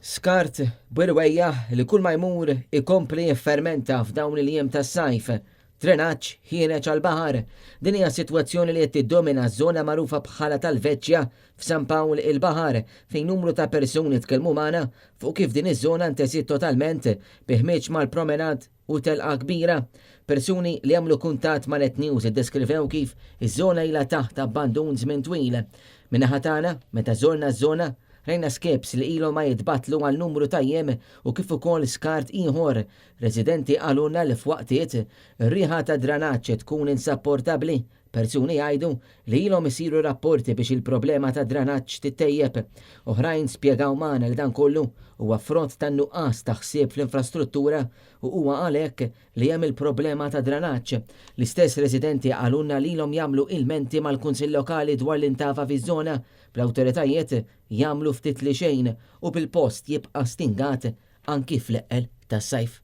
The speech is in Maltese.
Skart b'irwejjaħ li kull ma jmur ikompli jiffermenta f'dawn il-jiem tas-sajf. Drenaġġ ħiereġ għall-baħar. Din hija sitwazzjoni li qed tiddomina ż-żona magħrufa bħala tal-Veċċja f'San Pawl il-Baħar fejn numru ta' persuni tkellmu magħna fuq kif din iż-żona ntesiet totalment bi ħmieġ mal-promenade u telqa kbira. Persuni li għamlu kuntatt ma' Net News iddeskrivew kif iż-żona ilha taħt abbandun żmien twil. Min-naħa tagħna, meta żorna ż-żona, rajna skips li ilhom ma jitbattlu għal numru ta' jiem u kif ukoll skart ieħor. Residenti qalulna li f'waqtiet, ir-riħa tad-dranaġġ tkun insapportabbli. Persuni jgħidu li ilhom isiru rapporti biex il-problema tad-dranaġġ tittejjeb. Oħrajn spjegaw magħna li dan kollu huwa frott tan-nuqqas ta' ħsieb fl-infrastruttura u huwa għalhekk li hemm il-problema tad-dranaġġ. L-istess residenti qalulna li ilhom jagħmlu ilmenti mal-Kunsill Lokali dwar l-intafa fiż-żona, bl-awtoritajiet jagħmlu ftit li xejn u bil-post jibqa' stingat anki fl-eqqel tas-sajf.